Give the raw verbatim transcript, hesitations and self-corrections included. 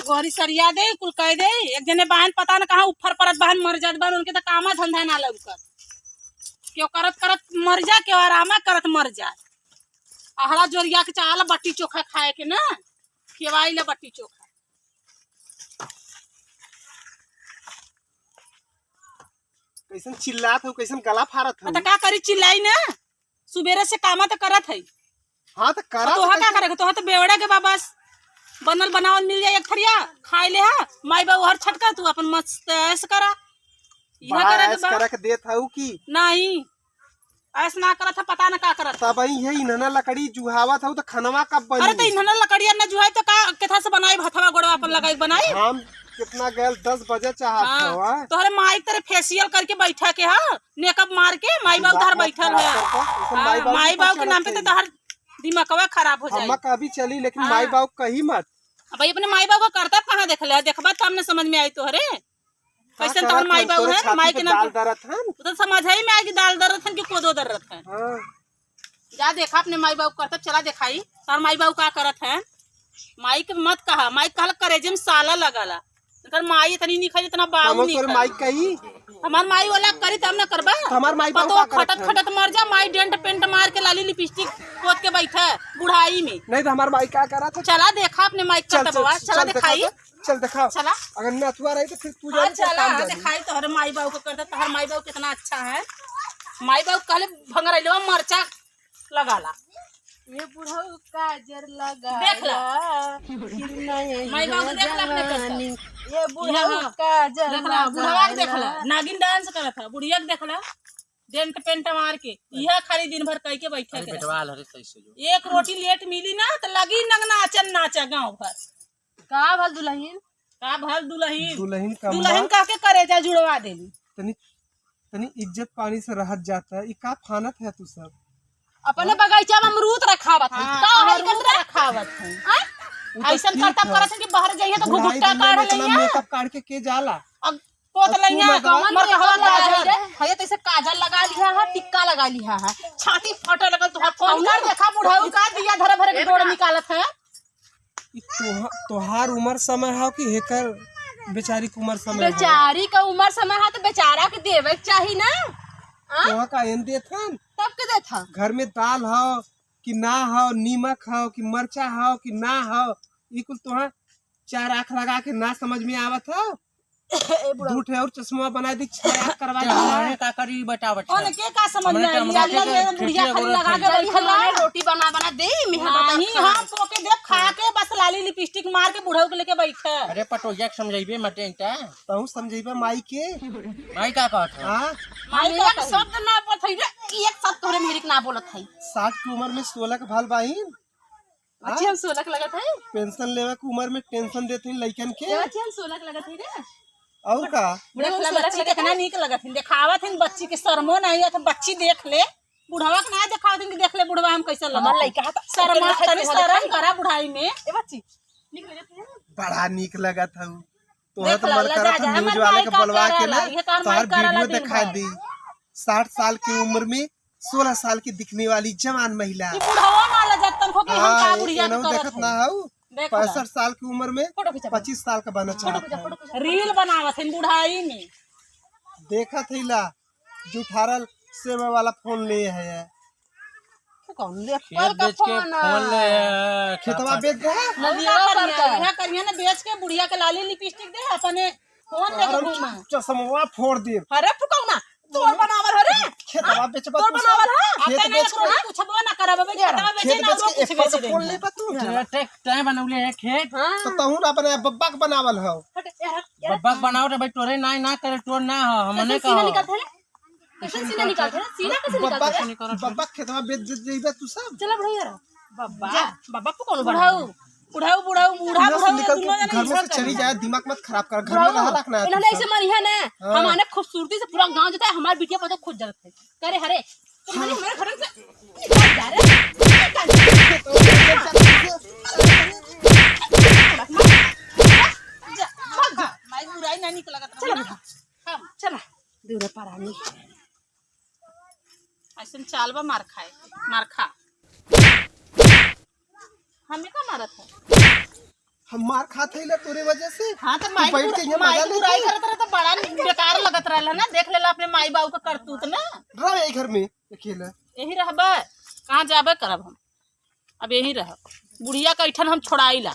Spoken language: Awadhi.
गोहरी सरिया दे, कुल कह दे। एक जने बहन पता न कहाँ उफर परत बहन मर जात बहन, उनके त कामा धंधा ना लौकत। केव करत करत मर जा, केव आरामा करत मर जा। अहरा जोरिया के चाहला बट्टी चोखा खाए के ना, खियावाई ला बट्टी चोखा। कैसन चिल्लात हो, कैसन गला फारत हो? त का करी, चिल्लाई ना, सुबेरे से कामा त करत है। हाँ, त करा तोहा का करे के? तोहा त बेवड़ा के बा बस, बनल बनावल मिल जाए एक थरिया, खाए ले हा, माई बाबू हर छटका, तू अपन मस्त ऐश करा। यह बड़ा करे के ऐश बा। करे के देत हऊ कि? नहीं, ऐश ना करत है, पता न का करत है। तब ही है इन्हना लकड़ी जुहावत हऊ, त खनवा कब बनी? अरे, त इन्हना लकड़िया न जुहाई, त का केथा से बनाई? भथवा गोड़वा अपन लगाई बनाई। हम कितना गैल दस बजे चाहत हाँ, हवा। तोहरे माई तेरे फेशियल करके बैठा के, हाँ, मेकअप मार के माई बाबू तोहर बैठल है। हाँ, माई बाबू के नाम पे तो तोहर दिमागवा खराब हो जाई। अम्मा कभी चली, लेकिन हाँ। माई बाबू कही मत। अब भाई अपने माई बाबू का करतब कहाँ देख ले, देखबा तब न समझ में आई तोहरे। का कैसन तोहर करत माई हन? बाबू तोरे है, छाती माई पे के नाम दाल पे। दरत हन? उ तो समझ ही में आई कि दाल दरत हन कि कोदो दरत हन। हाँ। जा देखा अपने माई बाबू करतब, चला देखाई तोहर माई बाबू का करत हन। माई के मत कहा, माई कहल करेजे में साला लगाला। इनकर माई इतनी निक है जितना बाबू हम निक तोर है। माई कही? हमार माई वाला करी तब ना करबा। तो हमार माई बाबू पतो का करत खटत हैं? खटत मर जा, माई डेंट पेंट मार के लाली लिपस्टिक पोत के बैठा है बुढ़ाई में। नहीं तो हमार माई का करत है? चला देखा अपने माई चल, करतब चल, बा, चला चल देखाई। देखा तो, चल देखा। चला। अगर नथुआ रही तो फिर तू हाँ, जाने का चला, काम जाने। दिखाई तोहरे माई बाबू को करता, तोहर माई बाबू कितना अच्छा है। माई बाबू कहले भंगरैलवा मरचा लगाला। ये बुढ़ऊ काजर लगा देख ला। ला, कि नहीं माई बाबू देख ला अपने जवानी। करता। ये बुढ़ऊ हाँ, काजर देख ला, लगा बुढ़वा के देख ला, ला। नागिन डांस करत है, बुढ़िया के देख ला, डेंट पेंट मार के, यह खाली दिन भर कह के बैठे अरे के बेटवा रहता। हरे सही से जो। एक रोटी लेट मिली ना तो लगी नंग नाचन नाचा गाँव भर। का भल दुलहिन? का भल दुलहिन? दुलहिन का दुलहिन माँ। कह के करेजा जुड़वा देली। तनी, तनी इज्जत पानी से रहत जाता है। ई का फानत है तू सब? अपने हाँ? बगीचा में अमरूद रखावत है। हाँ, का है अमरूद इनकर? रखावत है। हाँ? वो तो ऐसन ठीक करतब है। करत है कि बाहर जाइए तो बुढ़ाई घुघुट्टा दिन में काढ़ इतना लइया। मेकअप काढ़ के के जाला? अब पोत अब तू लइया, मत मर कहवा मेकअप लगा काजल। है, है तो ऐसे काजल लगा लिया है, टिक्का लगा लिया है। छाती फटे लगल तो अब कौन कौन कर देखा बुढ़ऊ का दिया धरे भरे के डोर निकालत है। ई तोहा-, तोहार उमर समय हो कि हेकर बेचारी के उमर समय हो? बेचारी का उमर समय हो तो बेचारा के देवे के चाही ना। हाँ? तोहा का एन देत हन? तब के देत हन? घर में दाल हो कि ना हो, नीमक हो कि मरचा हो कि ना हो, ई कुल तोहा चार आँख लगा के ना समझ में आवत हो। ए बुढ़ऊ। दू ठे और चश्मा बना दी, छह आँख करवा दी। हमने का करी बेटा बच्चा? उनके का समझ में आई? हमने लाली तो ये बुढ़िया खिड़की खाली लगा के चली बैठल हमारे है। रोटी बना बना दे, मिहा नहीं, बता। हम तोके देख खा के बस लाली लिपस्टिक मार के बुढ़ऊ के लेके बैठे। अरे पटोहिया के समझाइबे मत इनका। तहू समझाइबे माई के। माई का कहत है? हाँ? माई का हम एक कही? शब्द ना बोलत है रे, एक शब्द तोरे मेहरी के ना बोलत है। साठ की उम्र में सोलह के भाल बाइन। बच्ची, हाँ? हम सोलह के लगत है। पेंशन लेवे के उम्र में टेंशन देत हई लइकन के। ए बच्ची, हम सोलह के लगत है रे। और का? देख ला, बच्ची कितना नीक लगत है, देखावत है बच्ची के, शर्मो नहीं है तो बच्ची देख ले। बुढ़वा के ना देखावत है कि देख ले बुढ़वा हम कैसे लगत हमार है। लइका है तो शर्मा, ऐसे तनी लगत है। शर्म करा बुढ़ाई में। ए बच्ची, नीक लगत है। बड़ा नीक लगत हऊ। तोहरा देख तो ला, मन लजा करत है जा, न्यूज हमार वाले माई के का बुलवा के करला, ना ये तो हमार तोहार माई करला वीडियो दिन दिखा भर। दी। साठ साल की उम्र में सोलह साल की दिखने वाली जवान महिला। ई बुढ़वा ना लजत तनको कि हम हाँ, का बुढ़िया एनहु करत देखत हई। ना हऊ। देख ला। पैंसठ साल की उम्र में फोटो खींचा। पच्चीस साल का बनना फोटो चाहत खींचा, है। फोटो खींचा। रील बनावत है बुढ़ाई में। देखत है ला, जुठारल सेवे वाला फोन ले है। कौन ले? खेत एप्पल का बेच के फोन फोन ले है। है, खेतवा बेच दे। नदिया का करिया, इहाँ करिया ना बेच के बुढ़िया के लाली लिपस्टिक दे, अपने फोन लेके अरे घूमा। चश्मवा फोड़ दे। अरे फुकौना, तोर बनावल हो रे? खेतवा बेचबा तोर तू सब? बनावल हो? खेत अपने बेच के कुछ बोल ना करब, अबे खेतवा बेचे खेत ना, बेच और के कुछ एप्पल बेचे का फोन देंगे। लेबा तू? ते, ते, तैं बनौले है खेत? हाँ। तो तहूँ ना अपने बब्बा के बनावल हो। हट, यार, यार। बब्बा के बनावल रे भाई, तोरे ना, ना करे, तोर ना हो, हमने कैसे सीना कहो। निकलत है रे? कैसे सीना निकालत है? सीना कैसे निकालत है? बब्बा, बब्बा खेतवा बेच दे, जइबे तू सब। चला बुढ़ऊ यार। बब्बा, जा। बब्बा को कौन बुढ़ऊ, बुढ़ऊ, बुढ़ऊ, बूढ़ा, यहाँ से बुढ़ऊ, निकल के दोनों जने घर में से इधर चली कर। जाए, दिमाग मत खराब कर, घर में बुढ़ऊ, रहा रखना है तू इन्होंने सब। ऐसे मारी है ना, हाँ। हमारे खूबसूरती से पूरा गांव जो है, हमारे बिटिया पता खोज जाते हैं। करे हरे, तुम हाँ। हमारे घर से निकल जा रे, निकल जा। जा, भाग जा। माई बुराई ना निक लगत रहो चलो ना। बेटा, हाँ, चला। दूर परानी। ऐसन चाल बा, मार खाए, मार खा। हमें का मारत है? हम मार खात हई ला तोरे वजह से। हाँ, तो तू माई बैठ बुरा- के यहाँ माई मजा की लेत बुराई हई। करत रहे तो बड़ा बेकार लगत रहल है ना, देख लेला अपने माई बाबू का करतूत ना। रह यही घर में अकेला। यही रहबे, कहाँ जाबे करब हम, अब यही रहब। बुढ़िया का ऐठन हम छोड़ाई ला।